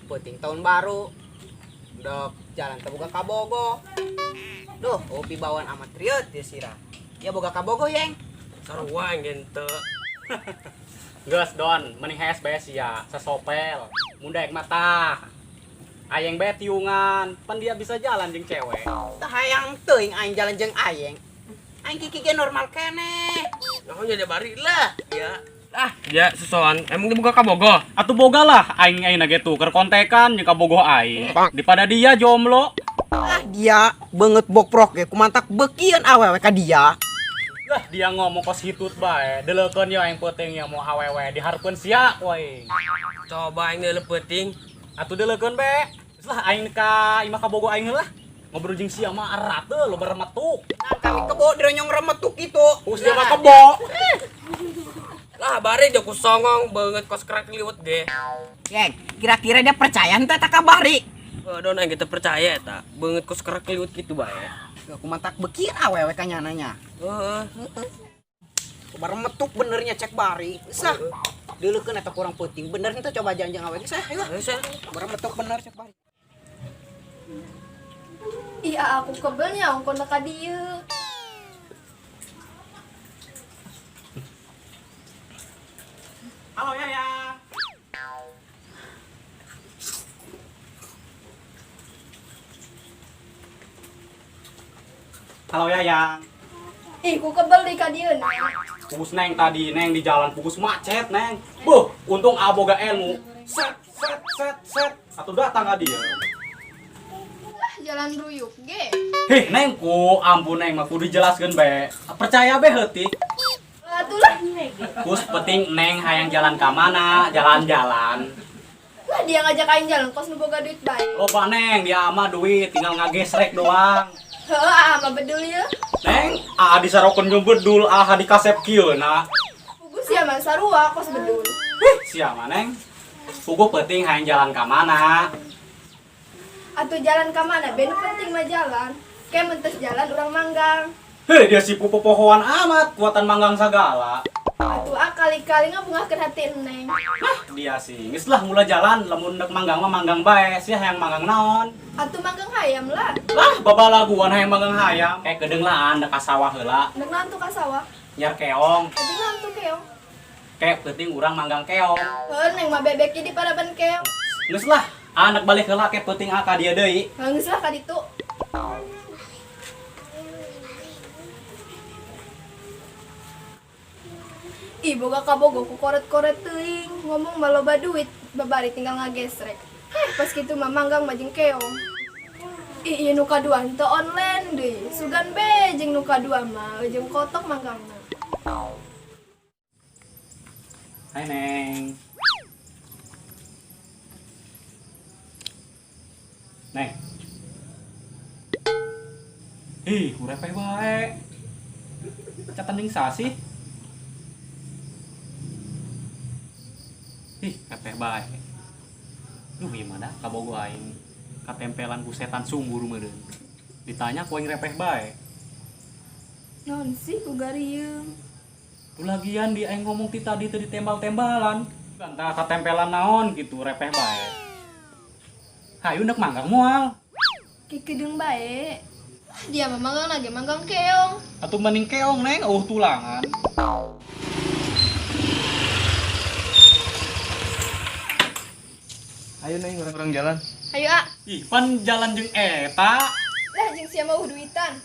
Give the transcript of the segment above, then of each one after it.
Penting tahun baru. Dok jalan teh boga kabogoh. Duh, opi bawaan amat rieut ya sira. Ya boga kabogoh yeng. Sarua aing teu. Geus Don, mending hees bae sia, sesopel. Mun daek mah tah. Ayeng bae tiungan, pan dia bisa jalan jeung cewek. Tah hayang teuing aing jalan jeung ayeng. Aing kiki ge normal keneh. Naon jadi bari lah. Ya. Ah, ya susoan. Emang dia buka kabogoh? Atuh boga lah aing aing ge tuh keur kontekan jeung kabogoh aing. Dipada dia jomblo. Ah dia beungeut bokprok ge kumantak beukieun awewe ka dia. Lah dia ngomong kos hitut bae, deleukeun yo aing peuting ya mau awewe dihareupeun sia ku aing. Coba aing deuleu peuting. Atuh deleukeun bae. Geus lah aing ka imah kabogoh aing heula. Ngobrol jeung sia mah erat teu loba remetuk. Nah, kami kebo dironyong remetuk itu. Us dia mah kebo. Lah bari jeung ku songong beungeut kos kerak liwet ge. Yeng, kira-kira dia percaya henteu ta ka Bari? Heuh, Don aing teu percaya eta. Beungeut kos kerak liwet kitu bae. Gak kumantak beukieun awewe ka nyananya. Heeh. Coba remetuk benernya cek Bari. Geus lah. Deuleukeun eta kurang peuting. Bener henteu coba jalan jeung awewe geus ah, ayo. Geus ah. Coba remetuk bener cek Bari. Ih, aku kebelnya ongkon ka dieu. Halo Yaya. Halo Yayang. Ih, ku kebel di ka dieu na. Pugus neng tadi, neng di jalan pugus macet neng. Buh, untung aboga ilmu. Set, set, set, set. Satu datang ka dia. Lah, jalan ruyuk ge. Hih, neng ku ampun neng mah kudu dijelaskeun bae. Percaya be heutik. Atuh lah. Kus penting neng hayang jalan ka mana, jalan-jalan. Lah dia ngajak aing jalan kos nu boga duit bae. Loba neng, dia mah duit tinggal ngagesrek doang. Heuh, ah mah bedul ieu. Neng, aa disarokeun jeung bedul, ah dikasep kieu na. Pugu sia mah sarua kos bedul. Hih, sia mah neng. Puguh penting hayang jalan ka mana. Atuh jalan ka mana be nu penting mah jalan. Ke mentes jalan urang manggang. Heh, dia si popohoan amat, kuatan manggang sagala. Atuh ah kali-kali ngabungahkeun hati neng. Nah, dia sih, geus lah mula jalan, lamun dek manggang mah manggang bae, sia hayang manggang naon. Atuh manggang hayam lah. Lah, babalaguan hayang manggang hayam. Kayak kedeung lah dek ka sawah heula, Ndek naon tuh ka sawah? nyar keong. Tapi naon tuh keong? Kayak penting urang manggang keong. Heuh, neng mah bebek di paraban keong. Geus lah, anak balik heula kayak penting ka dia deui. Heuh, geus lah ka ditu. Ih, boga kabogoh ku koret-koret teuing, ngomong mah loba duit, babari tinggal ngagesrek. Heh, pas kitu mah manggang mah jeung keong. Ih, ieu nu kadua henteu online deui. Sugan be jeung nu kadua mah, jeung kotok manggangna. Hai Neng. Neng. Ih, urepeh bae. Catan jeung sasih. Ih, repeh bae. Duh, gimana kabogoh aing katempelan ku setan sungguh meureun. Ditanya ku aing repeh bae. Naon sih ku garieung? Lagian di aing ngomong ti tadi teu ditembal-tembalan. Gantah katempelan naon gitu repeh bae. Hayu nek manggang moal. Kikedeung bae. Ah, dia mah manggang lagi manggang keong. Atuh mending keong neng eueuh tulangan. Ayo neng, orang jalan. Hayu ah. Ih, pan jalan jeung eta. Lah jeung sia mah duitan.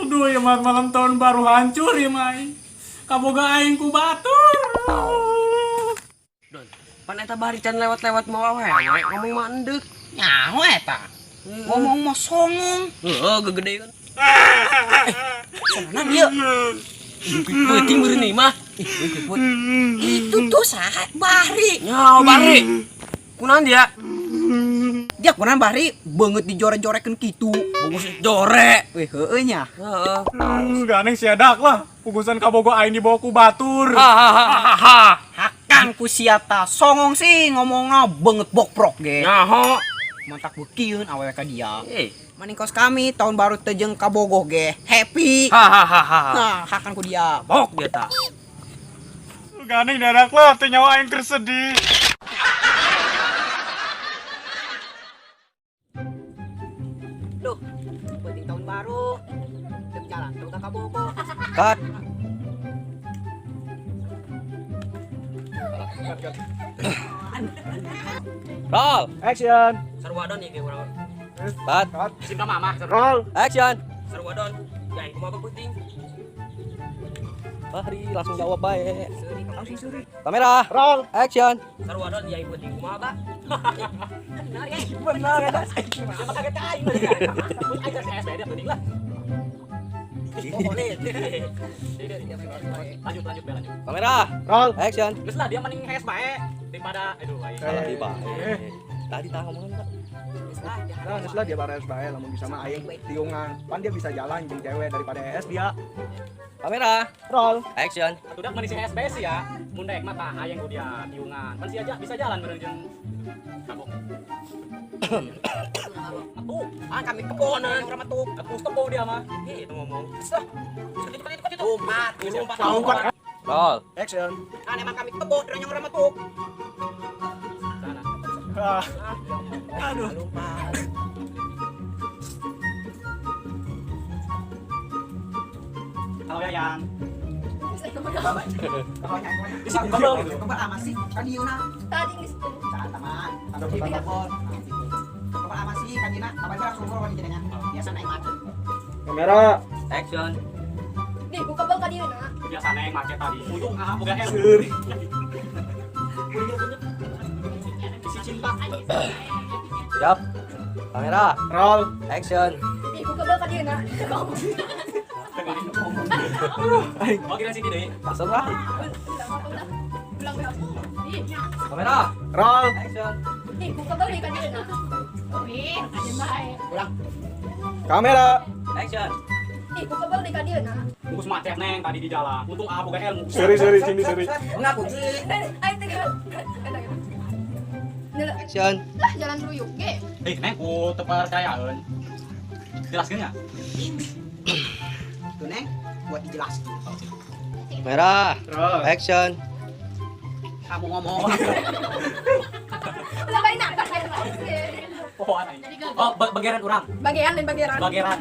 Aduh, ya malam tahun baru hancur ya mai. Kaboga aing ku batur. Don, pan eta bari can lewat-lewat mau awewe ngomong mah endek. Nyaho eta. Ngomong mah songong. Heeh, gegedean. Sono dia. Peuting meureun ieu mah. Itu tuh saha Bari. Nyaho bari. Kunaon dia? Dia kunaon Bari beungeut dijore-jorekeun kitu. Bungkus jore. Weh heueuh nya. Heeh. Ganeng siadak lah. Pugusan kabogo aing dibawa ku batur. Hahaha. Hakang ku sia ta songong sih ngomongna beungeut bokprok ge. Nyaho. Mantak beukiun awewe ka dia. Eh. Maning kos kami tahun baru teu jeung kabogoh ge happy. Hahaha. Nah, hakan ku dia. Bok dia tah. Ganing dadak lah teh nyawa aing tersedih. Duh, penting tahun baru. Dek jalan teu ka kabogoh. Cut. Roll. Action. Sarwadon ieu ge urang. Cut. Isim ka mamah. Roll. Action. Sarwadon. Ya aing kumaha penting. Bahri langsung jawab bae. Langsung suri. Kamera. Roll. Action. Sarwadon ya aing penting kumaha ba? Benar ya. Benar ya. Apa kaget ka aing? Aing geus SBD dia penting lah. Oh, boleh. Lanjut lanjut be lanjut. Kamera. Roll. Action. Geus lah dia mending HS bae daripada aduh aing. Salah di bae. Tadi tah ngomongan Pak. Geus lah, jangan. Nah, geus lah dia bares bae lamun bisa mah aing tiungan. Pan dia bisa jalan jeung cewek daripada ES dia. Kamera. Roll. Action. Atuh dak mending si HSB sih ya. Mun daek mah tah hayang ku dia tiungan. Pan si aja bisa jalan bareng jeung kabok. Atuh, Ah, kami kebonan urang mah tuh. atuh tepo dia mah. Ih, itu ngomong. Lompat, lompat. Lompat. Roll. Action. Kan emang kami kebo, dronyong urang mah tuh. Sana. Ah. Aduh. Lompat. Halo Yayang. Isi kabel gitu. Kebal amat sih, kan dieu na. Tadi geus teu. Saat teman, telepon. Kebal amat sih kan dina, kapan langsung ngobrol di jadinya. Biasa naik macet. Kamera. Action. Di ku kabel ka dieu na. Biasa neng make tadi. Untung ah boga ilmu. Seuri. Isi cinta. Siap. Kamera. Roll. Action. Di ku kabel ka dieu na. Oh kira sini deui. Terserah. Ulang ulang. Ih, Kamera. Roll. Action. di ku kabel di ka dieu na. Ulang. Kamera. Action. Di ku kabel di ka dieu na. Bungkus macet neng tadi di jalan. Untung ah boga ilmu. Seri seri sini seri. Enggak kunci. Aing teh. Action. Lah jalan ruyuk ge. Eh neng ku teu percayaeun. Jelaskeun nya? Tuh neng, buat dijelaskan. Kamera. Roll. Action. Kamu ngomong. Ulah bari na. Pohoan aing. Oh, bageran urang. Bagian dan bagian. Bageran.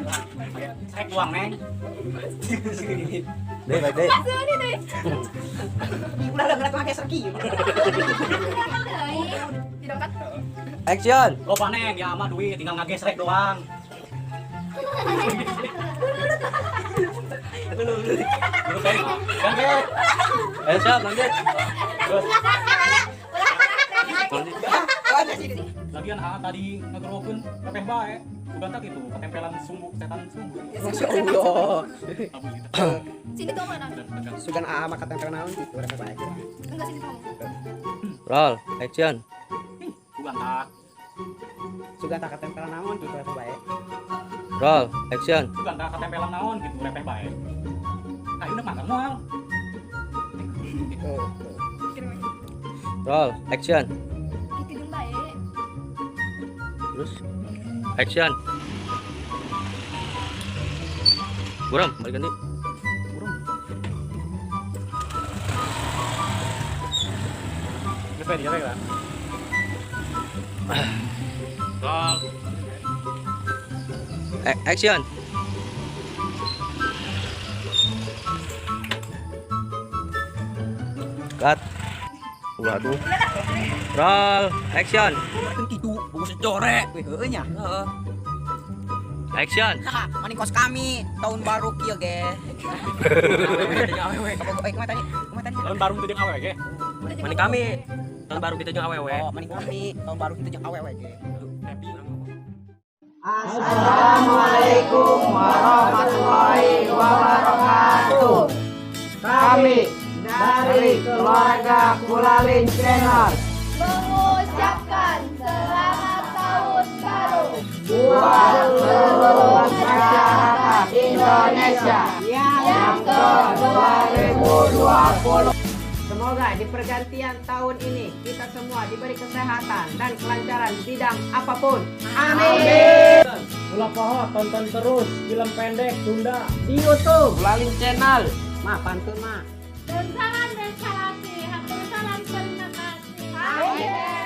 Rek uang neng. Deh, baik deh. Seuri deh. Ulah lah ngerak make serki. Tidak kan? Action. Loba neng, ya mah duit tinggal ngagesrek doang. Dulu teh. Lanjut. Ayo siap, lanjut. Lagian ah tadi ngegerokeun pepeh bae. Udah tak itu ketempelan sumbu setan sumbu. Masya Allah. Abu gitu. Sini tuh mana? Sugan AA mah katempelan naon gitu urang bae. Enggak sini tuh. Roll. Action. Udah tak. Sugan tak katempelan naon gitu urang bae. Roll. Action. Udah tak ketempelan naon gitu repeh bae. Ayo udah makan moal. Roll. Action. Itu jeung bae. Terus. Action. Buram, balik ganti. Buram. Geus bae dia lah. Roll. Action. Cut. Waduh. Roll. Action. Kan kitu. Bungkus corek. Wih, heueuh nya. Heeh. Action. Haha, maning kos kami tahun baru kieu ge. Awewe, kabogoh eh kumaha tadi? Kumaha tadi? Tahun baru teu jeung awewe ge. Maning kami tahun baru kita jeung awewe. Oh, maning kami tahun baru kita jeung awewe ge. Happy. Assalamualaikum warahmatullahi wabarakatuh. Kami dari keluarga Kulalin Channel Mengucapkan selamat tahun baru buat seluruh masyarakat Indonesia yang ke 2020. Semoga di pergantian tahun ini kita semua diberi kesehatan dan kelancaran di bidang apapun. Amin. Ulah poho tonton terus film pendek Sunda Di YouTube. Kulalin Channel. Ma pantun ma. Dan salam dan salasi, hatur salam terima kasih.